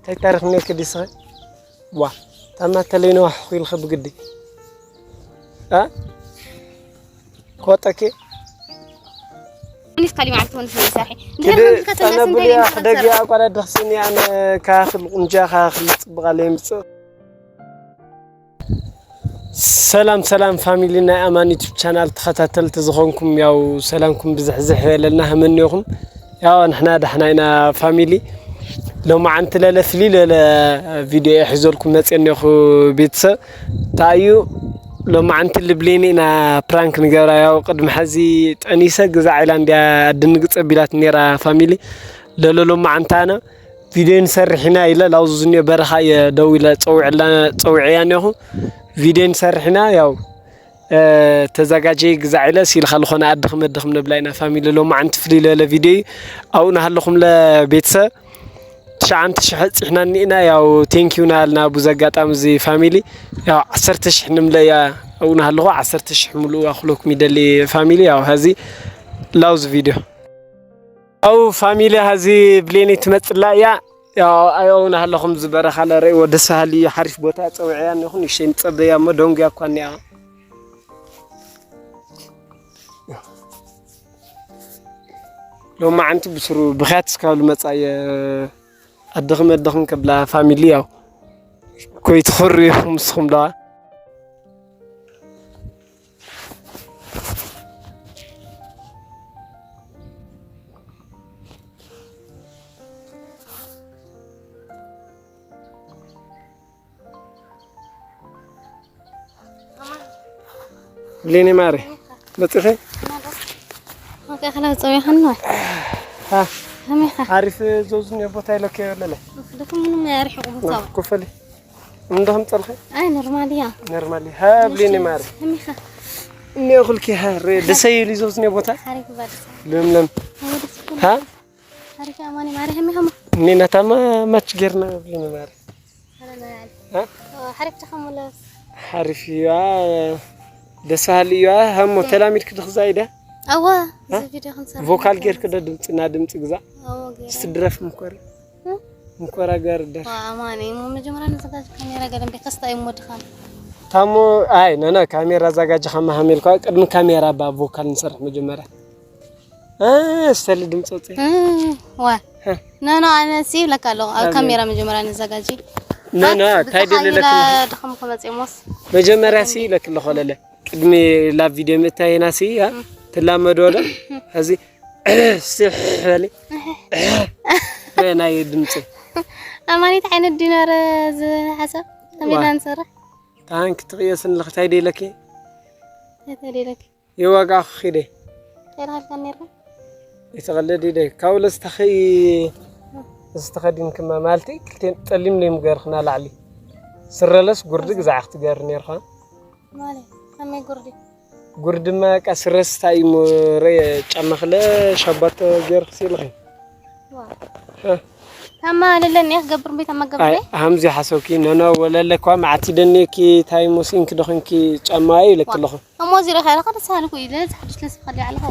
ኣይታሪኽ ኔክ ዲስኸ? ዋ፣ ታማ ተለይነዋ ሕኹ ኢልኸ ብግዲ። ኣ? ክወጠኪ? ኒስ ካሊ ማለት ወንስ ይሳሒ። ክዲ ጸነቡልያ ክደግያ ቋዳ ድኽስኒ ኣነ ካኽል ቁንጃ ካኽል ጽብቕ ኣለ የምጽእ። ሰላም ሰላም ፋሚሊ ናይ ኣማን ዩቱብ ቻናል ተኸታተልቲ ዝኾንኩም ያው ሰላምኩም ብዝሕዝሕ ይበለልና። ሃመኒኹም ያው ንሕና ዳሕና ኢና ፋሚሊ። ሎማዓንቲ ለለ ፍሊ ለለ ቪድዮ እየ ሒዘልኩም መፅእ እኒኹ ቤተሰብ። ታዩ ሎማዓንቲ ልብሌኒ ኢና ፕራንክ ንገብራ። ያው ቅድሚ ሐዚ ጠኒሰ ግዛዕ ኢላ እንዲያ ድንግፅ ኣቢላት ነይራ ፋሚሊ። ለለ ሎማዓንቲ ኣነ ቪድዮ ንሰርሕ ኢና ኢለ ላውዙ ዝኒኦ በረኻ እየ ደው ኢለ ፀውዕላ- ፀውዕያ እኒኹ። ቪድዮ ንሰርሕ ኢና ያው ተዘጋጀይ ግዛዕ ኢለ ሲልካ ዝኾነ ኣድኽም ኣድኽም ነብላ ኢና ፋሚሊ። ሎማዓንቲ ፍልይ ለለ ቪድዮ እዩ። ኣብኡ ናሃለኹም ለቤተሰብ ትሽዓንተ ሽሕ ፂሕና እኒእና ያው ቴንኪዩ ናሃልና ብዙ ኣጋጣሚ እዚ ፋሚሊ ያው ዓሰርተ ሽሕ ንምለያ ኣብኡ ናሃለኹ ዓሰርተ ሽሕ ምልኡ ኣኽለኩም ይደሊ ፋሚሊ ያው ሀዚ ላውዝ ቪድዮ ኣው ፋሚሊ ሀዚ ብሌኒ ትመፅላ እያ። ያው ኣየው ናሃለኹም ዝበረኻ ለረእዎ ደስ በሃሊ እዩ። ሓሪፍ ቦታ ፀውዕያ እኒኹ ንእሽተይ ንፀበያ እሞ ደንጉያ እኳ እኒኣ። ሎማዓንቲ ብስሩ ብኽያት እስካብ ልመፃ እየ። ኣድኽም ኣድኽም ከብላ ፋሚሊ ያው ኮይትኽሩ ኢኹም ንስኹም ደዋ። ብሌኒ ማሪ መፅኺ? ኦኬ፣ ከላ ጸው ይኸን ነው። ሃ፣ ከመይ ኢኻ? ሓሪፍ ዘውዝን ቦታ ኢለከ የለለ። ደኹም ምንም ኣያርሕቑም ጸው። ኮፈሊ። እንደኹም ጸልኸ? ኣይ ኖርማል እያ። ኖርማል። ሃ፣ ብሌኒ ማሪ። ከመይ ኢኻ? እኒኦ ኩልኪ ሃ፣ ረ-፣ ደሰ ይብሊ ዘውዝን ቦታ። ሓሪፍ ባድሳ። ለምለም። ኣወደስ ኩሉ። ሃ? ሓሪፍ ኣማኒ ማሪ ከመይ ኢኻ? እኔ ናታማ ማች ጌርና ብሌኒ ማሪ። ሃ? ሓሪፍ ተኸሙለስ። ሓሪፍ እዩ። ደስ በሃሊ እዩ። ሃሞ ተላሚድክ ድኽዛ ኢደ። ኣዋ፣ እዚ ቪድዮ ክንሰርሕ። ቮካል ጌርክ ዶ ድምፂ ና ድምፂ ግዛ። ኣዎ፣ ጌረ። እስቲ ድረፍ ምኮር። እ? ምኮራ ጋር ደር። ዋ፣ ኣማኒ፣ እሞ መጀመርያ ንዘጋጅ ካሜራ ገለ እምቢ ከስታ እዩ እሞ ድኻም። ታሞ ኣይ ነነ ካሜራ ኣዘጋጅኻ መሃሜልኳ ቅድሚ ካሜራ ባ ቮካል ንሰርሕ መጀመርያ። እ፣ ስተሊ ድምፂ ወፂ። እ፣ ዋ። እ። ኖ፣ ኖ፣ ኣነ ሲ ይብለካ ኣለኹ። ኣብ ኣሜን። ካሜራ መጀመርያ ንዘጋጅ። ኖ፣ ኖ፣ ባት እንታይ ብዝሓ ደለለክ? ኢለ ድኽም ክመፅእ እሞስ። መጀመርያ ሲ ይለክ ኣለኹ ለለ። ቅድሚ ላብ ቪድዮ ምእታየና ሲ፣ ያ? እም። ትላመዶ ዶ? ሕዚ ስሕ በሊ። ናይ ድምፂ። ኣማኒት ዓይነት ዲናር ዝሓሰብ ከመይ ዋ። ኢልና ንሰርሕ? ታንክ ትቕየስን ለኽታይ ደለኪ? እንታይ ደለኪ? የዋጋ ኺደ። ተልሃልካ ነርካ? ይተቐለድ ኢደ። ካብ ለስተኸይ ዝተኸዲንክማ ማለቲ ክልቴን ጠሊም ለይ ምገርኽና ላዕሊ። ስረለስ ጉርዲ ግዛዕ ክትገር ነርኻ። ማለት ከመይ ጉርዲ? ጉርድማ በቃ ስረስ ታይ እሞ ረ-፣ ጫማ ክለ ሻባቶ ገርክ ሲልኺ። ዋ። እ። ታማ ለለኒ ክገብር ቤት ኣመገብሬ? ኣይ፣ ሃምዚ ሓሰብኪ፣ ኖ፣ ኖ፣ ወለለ እኳ መዓቲ ደኔኪ ታይ እሞ ሲንክ ደኽንኪ ጫማ እዩ ኢለክ ኣለኹ። እሞ እዚ ረኻ ረኻ ተሳልኩ ኢለ፣ ዝሓድሽ ለስ ኸዲ ኣለኻ።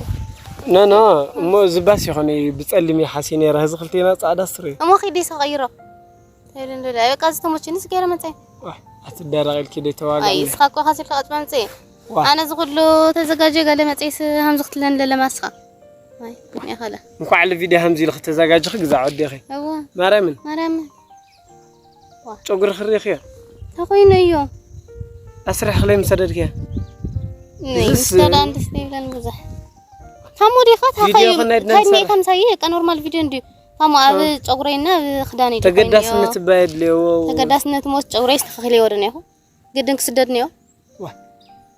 ኖ፣ ኖ፣ እሞ እዚ ባስ ይኾነ እዩ፣ ብጸሊም እዩ ሓሲ ነይረ፣ እዚ ክልቴና ጻዕዳ ስረ እዩ። እሞ ኺዲ ሰቐይሮ። ተይሉ እንዶ ዳይ በቃ ዝተመቸኒ ስገረ መጸ። ዋህ፣ ኣትደረቕ ኢልኪ ዶ ተዋጋ ኣይ፣ እምኒ? እስኻ እኮ ኢኻ ስልካ ቀጥባ ምጽእ። ዋህ። ኣነ እዚ ኩሉ ተዘጋጀ ገለ መጸይስ ሃምዚ ክትለን ለለማስኻ። ኣይ፣ እኔ ኸለ። እንኳዕ ለቪድዮ ሃምዚ ኢልኺ ተዘጋጅኺ ግዛዕ ወዲኺ። እወ። ማርያምን። ማርያምን። ዋ። ጨጉሪ ክሪኽዮ? ተኾይኑ እዩ። ኣስራሕ ክለይ ምሰደድክያ? ነይ፣ እዝስ፣ ምስጋና እንድስቲ ይብለን ብዙሕ። ታሞ ዲኻ? ቪድዮ ታኾዩ፣ ከናይ ድና ታይኒ ንሰርሕ። ከምሳይ፣ በቃ ኖርማል ቪድዮ እንድዩ። ታሞ ኣብ እ። ጨጉረይና ኣብ ክዳን እዩ ተገዳስነት ተኾይኑ። እባ የድልዮ። ተገዳስነት ሞት ጨጉረይ ዝተኸኽለ ይወደን ይኹ። ግድን ክስደድ ነዮ። ዋ።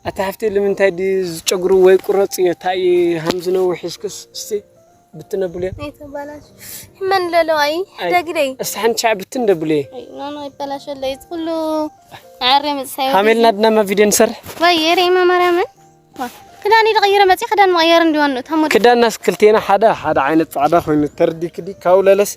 ኣታ ሓፍተይ፣ ልምንታይ ድዩ ዝጨጉሩ ወይ ቁረጽ እዮ፣ ታይ ሃም ዝነውሕ እስክስ፣ እስቲ ብትን ኣብልዮ። ኣይተባላሽ። ሕመን ለሎ ኣይ፣ ኣይ፣ ሕደግደይ። እስቲ ሓንቲ ሻዕ ብትን ደብልዮ። ኣይ፣ ኖ፣ ኖ፣ ይበላሸለይ። እዚ ኩሉ ዓሬ መጽሳይ። ሃሜልና ድናማ ቪድዮ ንሰርሕ። ወይ፣ የሬማ ማርያምን። ዋ፣ ክዳን ኢሉ ቀይረ መጽእ፣ ክዳን መቐየር እንዲሆን ነው። ታሞ ክዳናስ ክልቴና ሓደ፣ ሓደ ዓይነት ጻዕዳ ኮይኑ ተርዲክዲ፣ ካብኡ ለለስ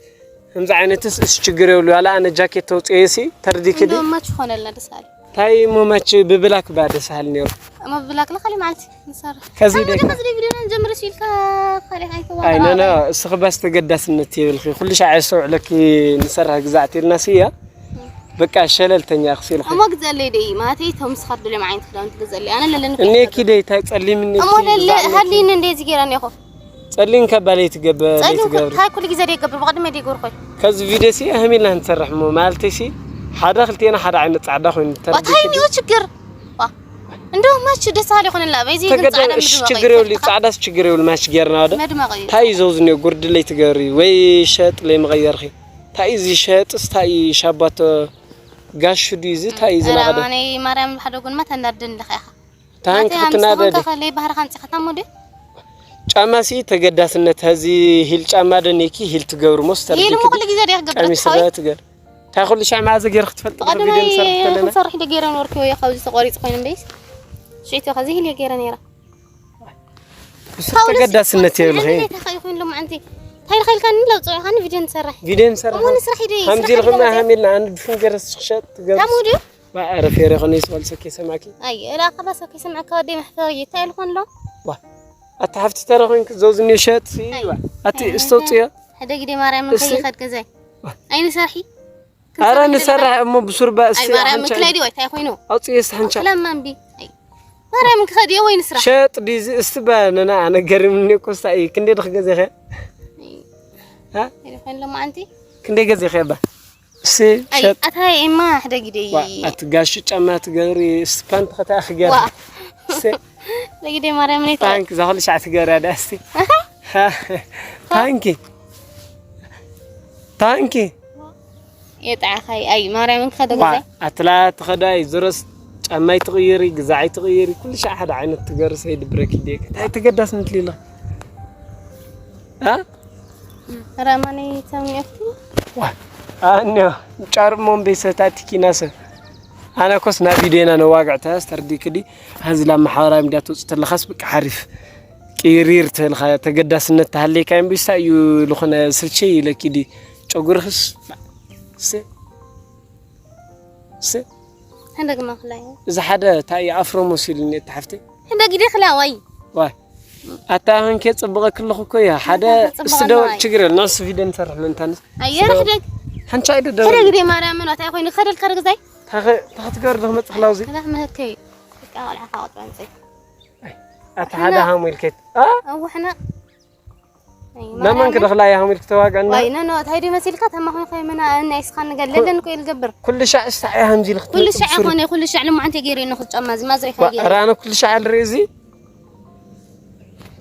ከምዚ ዓይነትስ እስ ችግር የብሉ። ያለ ኣነ ጃኬት ተውጽኤ ሲ ተርዲክዲ። እንደውም ማች ኾነልና ደስ ኣለ። ታይ እሞ ማች ብብላክ ባ ደስ በሃሊ ነይሩ። እሞ ብብላክ ለኻሊ ማለት ንሰርሕ። ከዚ ደግ- ከዚ ቪድዮ ነን ጀምር ሲልካ ካሊ ኣይተዋ። ኣይ፣ ኖ፣ ኖ፣ እስኺ ባስ ተገዳስነት የብልኺ። ኩሉ ሻዕ የስተውዕለኪ ንሰርሕ ግዛዕት ኢልና ስያ። በቃ ሸለልተኛ ክሲልኺ። እሞ ግዘለይ ደይ፣ ማለተይ፣ ቶም ስኻት ደልዮም ዓይነት ክዳውንቲ ግዘለይ። ኣነ ለለኒ እኔ ኪደይ ታይ ጸሊም እኔ እሞ ኪ ለለ ግዛዕ እኔ ኪ። ሃሊኒ እንደዚ ገይራ እኔ እኮ። ጸሊም ከባለይ ትገበ-፣ ጸሊም ለይትገብሪ። ታይ ኩሉ ግዜ ደይ ገብር፣ ብቐድመ ደይ ገብር ኾይ። ከዚ ቪድዮ ሲ ኣህሚልና ንሰርሕ እሞ፣ ማለተይ ሲ ሓደ ክልቴና ሓደ ዓይነት ጻዕዳ ኮይኑ ተረዲእኪ ታይ ድዩ? ኒኡ ችግር? ዋ። እንደው ማች ደስ በሃሊ ይኾነላ። በዚ ግን ተገደ-፣ ጻዕዳ እሺ፣ ምድመቕ ችግር እዩ። የብሉ፣ ጻዕዳስ ችግር የብሉ፣ ማች ጌርና ወደ። መድመቕ እዩ። ታይ ይዘው ዝኒኦ ጉርዲ ለይትገብሪ ወይ ሸጥ ለይመቐየርኺ። ታይ እዚ ሸጥስ ታይ ሻባቶ ጋሹ ድዩ እዚ ታይ እዚ ኧረ ናቐደ? ኣማነይ ማርያም፣ ሓደ ጎንማ ተናደን ኣለኻ ኢኻ። ታንክ ኣቲ ኣምስተ ክትናደዲ። ኮንካ ከለይ ባህርኻ ኣምጺኻታ እሞ ድዩ? ጫማ ሲ ተገዳስነት፣ ሀዚ ሂል ጫማ ደኔኪ ሂል ትገብሪ ሞስተር ሂል ዲኪ እሞ ኩሉ ግዜ ዲያ ክገብር ቀሚስ ትሓወይ? ስረ ትገብሪ። እንታይ ኩሉ ሻዕ መዓዘ ገይርክ ትፈልጥ? ብቐደማይ ቪድዮ ንሰርሕ ከለና። ክንሰርሕ ዶ ገይረ ነበርኩ ወይ ካብዚ ተቆሪጹ ኮይኑ እምበይስ? ሽዕቲ ከዚ ሂል እየ ገይረ ነይረ። ብሱ ካብ ተገዳስነት ደስ የብልኺ። እንታይ እንታይ ይኹን ሎማዓንቲ? እንታይ ኢልካ ኢልካኒ ለውፅኦ ኢኻኒ ቪድዮ ንሰርሕ። ቪድዮ ንሰርሕ። እሞ ንስራሕ ሂደይ፣ ከምዚ ስራሕ ኢልኩም ሂደይ። ኣህሚልና ኣንድ ድፉን ገይረ ዝኽሸጥ ትገብሪ። ታሙ ድዩ? ዋ፣ ኧረ ፌሬ ኾነ ይስቐል ሰኬ ሰማኪ። ኣይ፣ እላ ኸባ ሰኬ ሰማዕካ ወደይ መሕፈሪ እንታይ ኢልኮን ኣሎ? ዋ፣ ኣታ ሓፍቲ ተረ ኮይንክ ዘውዝኒ ሸጥ ሲ፣ ኣይ። ዋ፣ ኣቲ ኣይ፣ እስተውፅዮ። ሕደ ግደ ማርያም እስ- ከይኸድ ገዛይ። ዋ። ኣይ ንሰርሒ። ኣረ ክንሰርሕ ንሰርሕ ደለና። እሞ ብሱርባ እስቲ ኣይ፣ ማርያም ሓንቻ ክላይ ድዩ? ኣይ፣ እንታይ ኮይኑ? ኣውፅዮ እስቲ ሓንቻ። ክለማ እምቢ። ኣይ፣ ማርያም ክኸድ እየ ወይ ንስራሕ? ሸጥ ዲዚ እስቲ ባ ነና ኣነ ገሪምኒ እኮ እስታ እዩ። ክንደይ ድኽ ገዚኸ? ኣይ። ሃ? እንታይ ኮይኑ ሎማዓንቲ? ክንደይ ገዚኸ ባ? እሲ ኣይ፣ ሸጥ። ኣታ ኤማ፣ ሕደጊ ደይ። ዋ፣ ኣቲ ጋሽ ጫማ ትገብሪ፣ እስቲ ፓንት ኸታ ክገር። ዋ። እሲ። ሕደጊ ደይ ማርያም ነይ። ታንክ፣ እዛ ኹሉ ሻዕ ትገብሪ ኣዳ እስቲ። ኣሃ። ሃ፣ ታንኪ። ታንኪ። የጣዕኻይ፣ ኣይ፣ ማርያምን ክኸደ ዋ፣ ገዛይ። ኣትላ ትኸዳይ፣ ዙረስ ጫማይ ትቕይሪ፣ ግዛዓይ ትቕይሪ፣ ኩሉ ሻዕ ሓደ ዓይነት ትገርስ፣ ኣይድብረኪ ድየ? እንታይ ተገዳስ ንትሊላ? ኣ? ራማነይ ተምኒኦፍቲ? ዋ፣ ኣንዮ፣ ጫርሞ እምበይ ሰታቲኪና ሰብ። ኣነ ኮስ ናብ ቪድዮና ነዋግዕታ፣ ስተርዲክዲ፣ ሀዚ ላብ ማሕበራዊ ሚድያ ትወጽእ ተለኻስ ብቃ ሓሪፍ። ቅይሪር ተልኻ ተገዳስነት ተሃለይካ እምበይሳ እዩ ልኾነ ስልቸይ ኢለኪዲ። ጨጉርኽስ፣ ስ-፣ ስ-፣ ሕደግ ማኽላይ። እዚ ሓደ እንታይ እዩ ኣፍሮ መሲሉኒ እቲ ሓፍተይ። ሕደግ ይደኽላ ወይ? ዋይ። ኣታ ኣሁን ከ ጽብቐ ክለኹ እኮ እያ። ሓደ ጽብቐ እስቲ ደው ኣለዋ። ችግር የለ። ናስ ቪድዮ ንሰርሕ ምንታንስ። ኣየር ስለ-፣ ሕደግ። ሓንቻ ኢደ ደው። ሕደግ ደይ ማርያም፣ እንታይ ኮይኑ ክኸደልካ ርግዛይ? ታኸ-፣ ታኸትገር ዶ መጽእ ክላውዚ? ከዛ መህከይ። በቃ ቆልዓ ካወጥ ኣንጸይ። ኣይ፣ ኣታ ሓደ ሃሙ ኢልከት። ኣ? ኣዋሕና። ኣይ፣ ናመን ማርያም። ክደኽላ እያ ሃሙ ኢልክ ተዋጋና? ዋይ፣ ኖ፣ ኖ፣ እንታይ ዶ መሲልካ? ተማኹን ኸይ ምና፣ እና ይስኻን ነገር ኩ-፣ ለለን እኮ ኢልገብር። ኩሉ ሻዕ እስታ እያ ሃምዚ ኢልክ ኩሉ ትመጽእ ሻዕ ብሱሩ። ኮነ፣ ኩሉ ሻዕ ልማዓንተ ገይረ እየ ንኽጫማ፣ እዚ ማዝሪኻ ዋ፣ ገይረ። ኧረ ኣነ ኩሉ ሻዕ ልርኢ እዚ።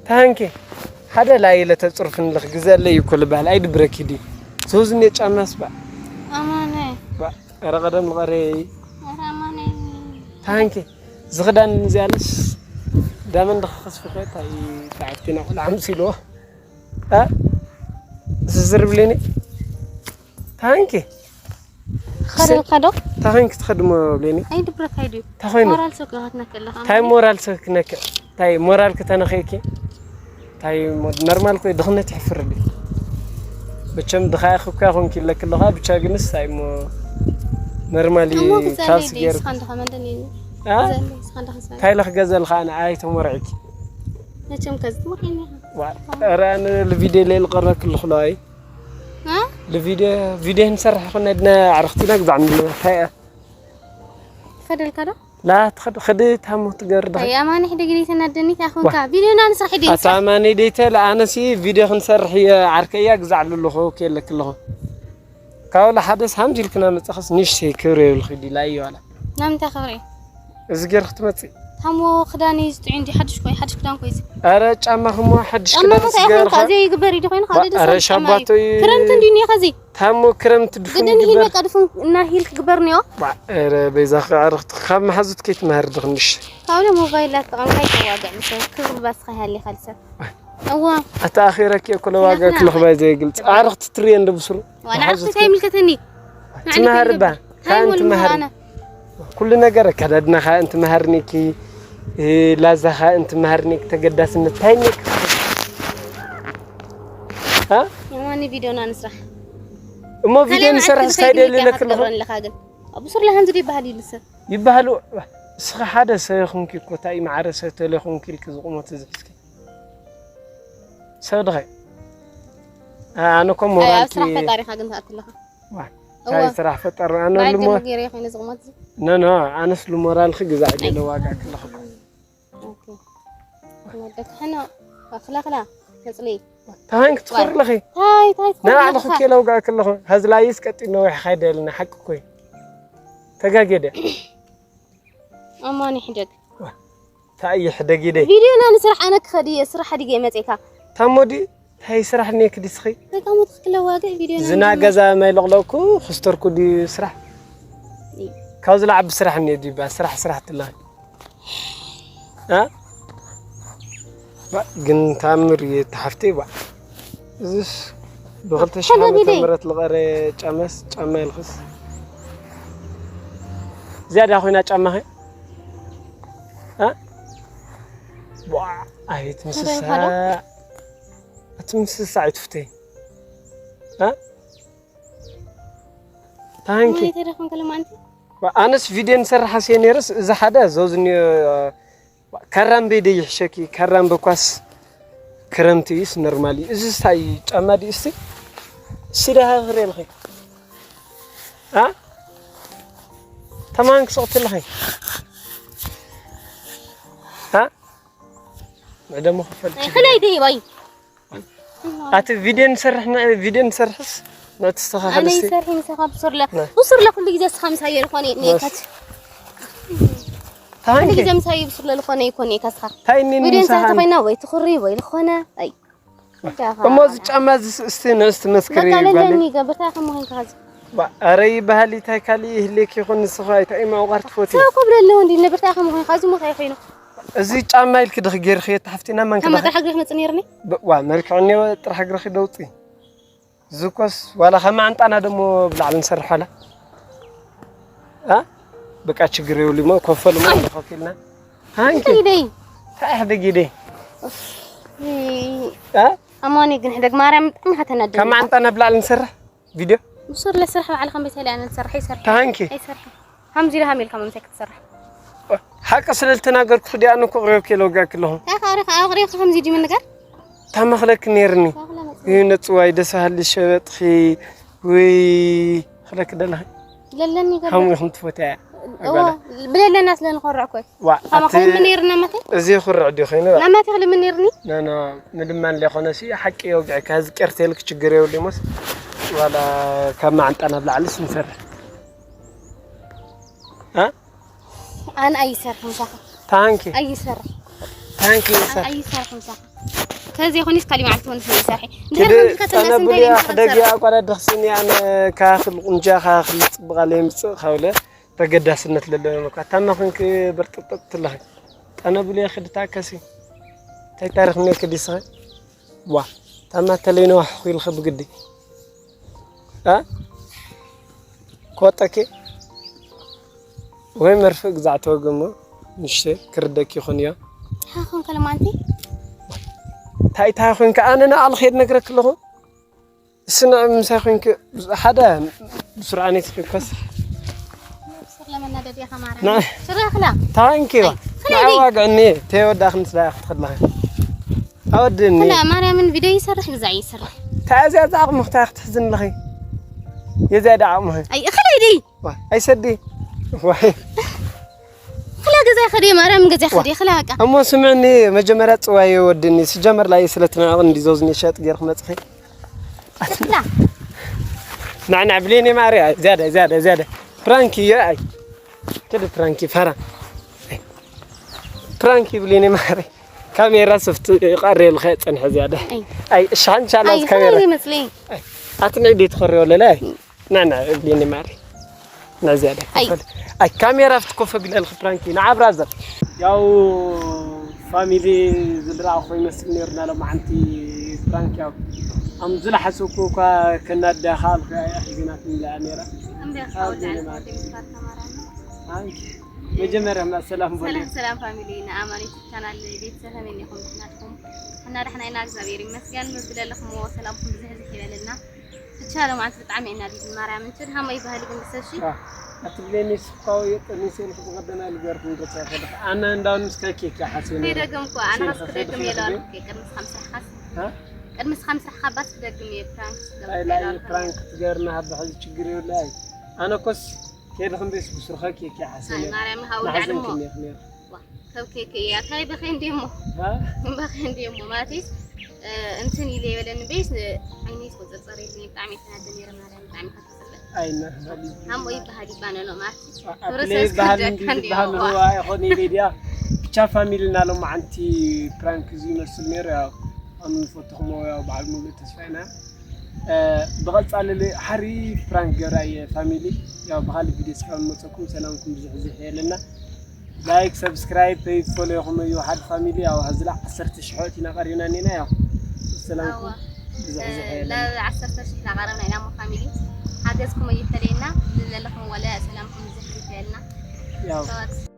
ታንኪ። ሓደ ላይ ለተጽርፍን ልኽ ግዘ ኣለይ እኮ ልበሃል፣ ኣይድብረኪ ድዩ? ዞዝኔ ጫማስ ባ። ኣማነ። ባ፣ ኧረ ቀደም ልቐረይ። ኧረ ኣማነ። ታንኪ። ዝኽዳን እዚኣለስ ዳመን ድኸ ከስፍኸ ታይ ተዓፍቲና ቆልዓ ምስ ኢልዎ። ኣ? ዝዝር ብሌኒ። ታንኪ። ኸደልካ ዶ? ታኸን ክትኸድሞ ብሌኒ። ኣይ ድብረካ እዩ ድዩ? ታኸይኑ። ሞራል ሰው ክነካ ኣለኻ። ታይ ሞራል ሰው ክነካ? ታይ ሞራል ከተነኸኪ? ታይ ሞ-፣ ኖርማል ኮይ ድኽነት ይሕፍር ድዩ? መቸም ድኻ እኮ ኮንኪ ኢለክ ኣለኻ፣ ብቻ ግንስ ታይ ሞ ኖርማሊ እሞ ግዛለይ ካልሲ ድዩ? ገይር። ስኻ እንድኻ መንደን እዩ። ኣ? ግዛለይ፣ ስኻ እንድኻ ግዛለይ። ታይ ለኽ ገዘልኻ ኣነ ኣይ ተሞርዕኪ? መቸም ከዚ ትሞርዕኒ ኢኻ። ዋ፣ ኧረ ኣነ ልቪድዮ ለይልቀረክ ኣለኹ ለዋይ። እ? ልቪድዮ፣ ቪድዮ ንሰርሕ ኮነ ድና ኣዕርኽቲና ግዛዕ ንብለና። ታይ እያ? ትኸደልካ ዶ? ላ ትኸድ-፣ ኸድ ታሞ ትገር ዶ? ኣይ፣ ኣማኒ ሕደ ግዜ ተናደኒ ታኹንካ። ዋ። ቪድዮና ንስራሕ ድዩ? ኣታ ኣማኒ ደይተ፣ ላ ኣነሲ ቪድዮ ክንሰርሕ እየ፣ ዓርከያ ግዛዕ ኣለኹ፣ ከየለክ ኣለኹ። ካብ ወላ ሓደስ ሃምዚ ኢልክና መጻኸስ ንእሽተይ ክብሪ የብልኺ ዲላ እዩ ዋላ። ናምንታይ ክብሪ? እዚ ጌርክ ትመጽእ? ታሞ ክዳን እዩ ዝጥዑይ እንዲ ሓድሽ ኮይ፣ ሓድሽ ክዳን ኮይ እዚ። ኣረ ጫማ ክሞ ሓድሽ ጫማ ክዳን ሞ እንታይ ስገርካ? ይኾንካ? እዚ ይግበር እዩ ዶ ኮይኑ? ሓደ ደስ ኣረ ዝብል ጫማ እዩ። ሻባቶ እዩ። ክረምቲ እንዲ እኒኦ ከዚ። ታሞ ክረምቲ ድፉን ግድን ሂል ይግበር። በቃ ድፉን እና ሂል ክግበር እኒኦ። ባ፣ ኣረ በይዛ ከዓርኽቲ ካብ መሓዙት ከይትመሃር ድኽንሽ። ካብ ሞባይል ኣትጠቐምካ ይተዋግዕ ምስ ክብሪ ባስኻ ይሃሊ ካልሰ። እዋ። ኣታ ኣኺረኪ እኮ ለዋጋ ናትና ክልኽባይ ዘይግልጽ። ኣረ ክትትርየ እንደ ብስሩ። ዋላ መሓዙት ኣኽቲ እንታይ ይምልከተኒ? ትመሃር ባ። እንታይ ካን ይምልከተኒ? ትመሃር። ኣነ። ኩሉ ነገር ኣካዳድናኻ እንትመሃርኒኪ፣ እ፣ ላዛኻ እንትመሃርኒኪ፣ ተገዳስነት ታይኒክ። እ? የማኒ ቪድዮና ንስራሕ። እሞ ቪድዮ ካልእ ንሰርሕ መዓልቲ እስካይ ደሊ ክልተ ለክልኹ? ክትገብረኒ ኣለኻ ግን። ብሱር ለሃንዚ ዶ ይበሃል ኢሉ ሰብ? ይበሃል። እስኺ ሓደ ሰብ ይኹንኪ እኮ፣ እንታይ እዩ ማዕረ ሰብ ተለ ይኹንኪ ኢልኪ ዝቑመት እዚ ሒዝኪ? ሰብ ድኸ? ኣነ እኮ ኣይ፣ ኣብ ሞራልኪ ስራሕ ፈጣሪኻ ግን ትኣቱ ኣለኻ። ዋ፣ እዋ። እንታይ ስራሕ ፈጠር? ኣነ ባዕል ልሞ-፣ ገይረ ኮይነ ዝቕመጥ እዚ። ኖ፣ ኖ፣ ኣነስ ልሞራልኺ ግዛዕ ገለ ዋጋ ክለኹ። ኦኬ። ወደክ ሕኖ፣ ክላ፣ ክላ፣ ከጽሊ። ታንክ ትኾሪ ኣለኺ። ታይ፣ ታይ ትኾሪ ንባዕልኺ ኣለኻ? ኬለ ውጋእ ከለኹ፣ ሀዝላይስ ቀጢን ነዊሕ ካይደ የለና፣ ሓቂ እኮ እዩ። ተጋጌደ። ኣማን ይሕደግ። ታይ ይሕደግ ኢደ? ቪድዮና ንስራሕ፣ ኣነ ክኸድ እየ፣ ስራሕ ሓዲገ እየ መጺእካ። ታሞ ድዩ? ታይ ስራሕ እኒኤኪ ድስኺ? ተቃመጥ ክለዋግዕ ቪድዮና ዝና ንጀምር። ገዛ ማይ ለቕለቕኩ፣ ክስተርኩ ድዩ ስራሕ? እይ። ካብዚ ለዓቢ ስራሕ እኒኦ ድዩ? ባ ስራሕ፣ ስራሕ ትለኺ። እ? ባ ግን ታምር እየ፣ ተሓፍተይ ባ። እዚስ ብኽልተ ሽሕ ዓመተ ምህረት ልቐረ ጫማስ፣ ጫማ ይልኽስ። ዝያዳ ኮይና ጫማኸ? እ? ቧ፣ ኣቤት ምስሳ። ከመይ ኢኻ ዶ? ኣቲ ምስሳ ኣይትፍተይ። እ? ታንኪ። ማይ ተደኹም ከለማንቲ? ኣነስ ቪድዮ ንሰርሓ ሴ ነይርስ፣ እዚ ሓደ ዘውዝኒ፣ ካራምቤ ዶ ይሕሸኪ? ካራምቤ ኳስ ክረምቲ እዩስ ኖርማል እዩ። እዚ ስታይ ጫማ ድዩ እስቲ? እስቲ ደሃ ክሬ ለኺ። አ? ተማን ክሰቕቲ ለኺ። አ? ንዕደሞ ክፈል ናይ ችግር። ክለይ ደይ ወይ? ኣቲ ቪድዮ ንሰርሕ፣ ን-፣ ቪድዮ ንሰርሕስ፣ ንእቲ ዝተኻኸለ ኣነ እስቲ። ይሰርሕ ምሳኻ ብሱርለ። ነ። ብሱርለ ኩሉ ግዜ እስኻ ምሳየ ልኾነ እየ መስ-፣ ኔካት። ታንኪ። ኩሉ ግዜ ምሳየ ብሱርለ ልኾነ ይኮነ እየ ካስኻ። ታይ እኒኒ ቪድዮ ምሳኻ ንሰርሕ ን-፣ ተኾይና ወይ ትኹሪ ወይ ልኾነ። ኣይ። እሞ እዚ ጫማ እዚ ስ-፣ እስቲ ንእስቲ መስክሪ በቃ ጓለይ። ለለኒ ገብርታ ከም ኾንካ ኸዚ። ባ-፣ ኣረ ይበሃል፣ እንታይ ካልእ ይህልየኪ ይኹን፣ ንስኻ እንታይ እዩ ምዕቋር ትፈትዩ? ሰብ ኮብለለ ወንዲ ንብርታ ከም ኾንካ ኸዚ ሞ እንታይ ኮይኑ? እዚ ጫማ ኢልኪ ድኺ ጌርኺ፣ እታ ሓፍቲ ናብ መን ከም ክዳኺ? ጥራሕ እግሪ ክመጽእ ነይርኒ? ብ-፣ ዋ፣ መልክዕ እኒኦ ጥራሕ እግርኺ ደውጺ። ዝኮስ ዋላ ካብ መዓንጣና ደሞ ብላዕሊ ንሰርሕ ዋላ። አ? በቃ ችግር የብሉ እሞ ኮፈል እሞ ኮፍ ኢልና። ሃንኪ። እንታይ ደይ? እንታይ ሕደጊ ደይ? እፍ። እ? ኣማኒ ግን ሕደግ ማርያም ብጣዕሚ ከተናድድ ካብ ኢኻ። መዓንጣና ብላዕሊ ንሰርሕ ቪድዮ? ብሱር ለስራሕ ባዕልኻ ቤት ላይ ኣነ ንሰርሕ ይሰርሕ። ታንኪ። ኣይሰርሕ። ሃምዚ ኢልካ ሃም ኢልካ መምሳይ ክትሰርሕ። ሓቂ ስለ ዝተናገርኩ ዲኣ፣ ኣነ እኮ ኣቕሪብኪ ኢለ ወጋእኪ ኣለኹ። እንታይ ከ ኣቕሪብካ፣ ኣቕሪብካ ከምዚ ድዩ ምንጋር? ታመኽለኪ ነይርኒ። ታኽለ መጽ-፣ ይህ ነጽዋይ ደስ በሃሊ ሸበጥኺ፣ ውይ፣ ክለኪ ደለኺ። ለለኒ ገለ። ከምኡ ኢኹም ትፈትያ እዋ፣ ኣጓላት። ብለለና ስለ ንኾርዕ እኮ እዩ። ዋ፣ ካማ ኣቲ ኾይኑ ምን ነይርና መተ? እዚ ይኹርዕ ድዩ ኮይኑ? ናማቲ ክሊ ምን ነይርኒ? ኖ፣ ኖ፣ ምልማን ለይኮነሲ ሓቂ የውግዕካ። እዚ ቄርቴልክ ችግር የብሉ ይሞስ። ዋላ ካብ መዓንጣ ናብ ላዕሊ ስንሰርሕ። እ? ኣነ ኣይሰርሕን ምሳኻ። ታንኪ። ኣይሰርሕ። ታንኪ ኣነ ይሰርሕ። ኣይሰርሕ ምሳኻ። ከዚ ይኹንስ ካሊ መዓልቲ ሆንስ ይሰርሕ። ክዲ እንድሕር ከምዚ ከሰላ ጠነቡልያ ስንታይ ክደግያ ይምሰል? ኣቋዳ ደኽስኒ ኣነ ካኽል ቁንጃ ካኽል ጽብቓ ለይምጽእ ካውለ ተገዳስነት ለለዎ እኮ። ታማ ኹንክ በርጥጥጥ ትለኺ። ጠነቡልያ ክድታከሲ። ታይ ታሪኽ ኔክ ዲስኸ? ዋ፣ ታማ ተለይነዋ ሑኺልኺ ብግዲ። እ? ክወጠኪ? ወይ መርፍእ ግዛዕ ተወግሞ፣ ንሽተ ክርደኪ ይኹን እዮ። ሓኹን ከለማንቲ? ታይ ታይ ኹን ከ ኣነ ንኣል ኸይድ ነግረክ ኣለኹ። እስነ ምሳይ ኹን ከ ሓደ ብስርዓት ነቲ ኮስ። ስር ለመናደድ እያ ከማራ። ና። ስራ ክላ። ታንኪ ዋ። ኣይ፣ ክላ ንዓ ዲ። ዋግዕኒ፣ ተወዳኽ ምስ ዳያ ክትኸድለኸ። ኣወድኒ። ክላ ማርያምን ቪድዮ ይሰርሕ፣ ግዛዕ ይሰርሕ። ታዚያ ዛቕ ምኽታ ክትሕዝን ለኸ። የዚያ ዳዓ ምኸ። ኣይ፣ እኽለይ ዲ። ዋ፣ ኣይሰዲ። ዋይ። ክላ ገዛ ይኸዲ፣ ማርያምን ገዛ ይኸዲ፣ ዋ። ክላ በቃ። እሞ ስምዕኒ፣ መጀመርያ ጽዋይ ወድኒ፣ ሲጀመር ላይ ስለ ትናቕ እንዲ ዞዝኒ ሸጥ ጌርክ መጽኺ። ክላ። ናዕ፣ ናዕ፣ ብሌኒ ማርያ፣ ዝያዳ፣ ዝያዳ፣ ዝያዳ። ፕራንክ እዮ፣ ኣይ። ክዲ ፕራንክ ይፈራ። ፕራንክ ይብሌኒ ማርያ። ካሜራ ስፍት ይቐሬ ልኸ ጸንሐ ዝያዳ። ኣይ። ኣይ፣ እሺ፣ ሓንቻ ኣይ፣ ላዝ ካሜራ። ከመይ ይመስለኝ? ኣይ፣ ኣትንዒ ቤት ኸሪ ወለለ፣ ኣይ። ና፣ ና፣ እብሊኒ ማሪ። ና፣ እዚኣ ደ ኣይ። ኮፈል። ኣይ፣ ካሜራ ኣብቲ ኮፈ ቢለልኺ ፕራንክ፣ ንዓ ብራዘር። ያው ፋሚሊ ዝድረኣኹ ይመስል ነይሩ፣ ና ሎማዓንቲ ፕራንክ፣ ያው ኣም ዝለሓሰኩ እኳ ከናዳ ከኣልኩ እያ ሒዝናትኒ እያ ነይራ። እምቢ፣ ኣብ ካውዳ ዘይነ ማሪ። ኣይ፣ መጀመርያ፣ ማ ሰላም በሉ። ሰላም፣ ሰላም ፋሚሊ፣ ንኣማኒት ቻናል ቤተሰብ ከመይ ኢኹም? ናትኩም እና ደሕና ኢና፣ እግዚኣብሔር ይመስገን። ምብለልኹምዎ ሰላምኩም ብዝሕዝሕ ይበለልና። ብቻ ሎማዓንቲ ብጣዕሚ ኢና ዲድ ማርያም እንትን ሃመይ ባህሊ ግን ብሰሺ። አ። ኣትብለኒ ስኳው የጠኒሰ ኢልኩ ብቐደና ልገርኩ ንገጻ ከደኽ ኣነ እንዳውን ምስ ከኬክ ሓሴነ ከይደግም እኮ ኣነ ሴን ኻስ ክደግም ከይደግም የለዋል ከይደግም። ቅድሚ እስኻ ምስራሕኻስ ها ቅድሚ እስኻ ምስራሕኻ ባስ ክደግም እየ ፕራንክ ኣይ ላይ ፕራንክ ትገርና ሃባ ሕዚ ችግር የብላይ ኣነ ኮስ ከይድኽም ቤስ ብስርኸ ኬክ ሓሴነ ማርያም ሃውዳዕ ማሕዘን ድሞ ክሜኽ ሜኽ ካብ ኬክ እያ ታይ በኸ እንዲሞ ها በኸ እንዲሞ ማለት እንትን ኢለ የበለኒ ቤስ ዓይነይ ቁፅርፅር ኢልኒ ብጣዕሚ ተናደ ነረ ማርያም ብጣዕሚ ከትፅልእ ኣይነ ሃሞ ይበሃል ይባነኖ ማለት ኣትለይ ባህል እንዲ ዝበሃል ህዋ ይኾን ኢለ ድያ ብቻ ፋሚሊ እና ሎማዓንቲ ፕራንክ እዚ ይመስል ነይሩ ያው ኣኑ ንፈትኹሞ ያው በዓል ሙሉእ ተስፋ ኢና ብቐፃሊ ሓሪፍ ፕራንክ ገራ እየ ፋሚሊ ያው ብካሊእ ቪድዮ ስካ ንመፀኩም ሰላምኩም ብዙሕ ዝሕ የለና ላይክ ሰብስክራይብ ፔጅ ፎሎ ኢኹም እዩ ሓደ ፋሚሊ ያው ሀዚ ላ ዓሰርተ ሽሕ ወእቲና ቀሪብና እኒና ያው ሰላምኩም ብዙሕ ዝሕ የለና ለዓሰርተ ሽሕ ናቐረብና ኢና ሞ ፋሚሊ ሓገዝኩም ኣይፈለየና ንዘለኹም ወለ ሰላምኩም ዝሕ ይፈለየና ያው ሰባት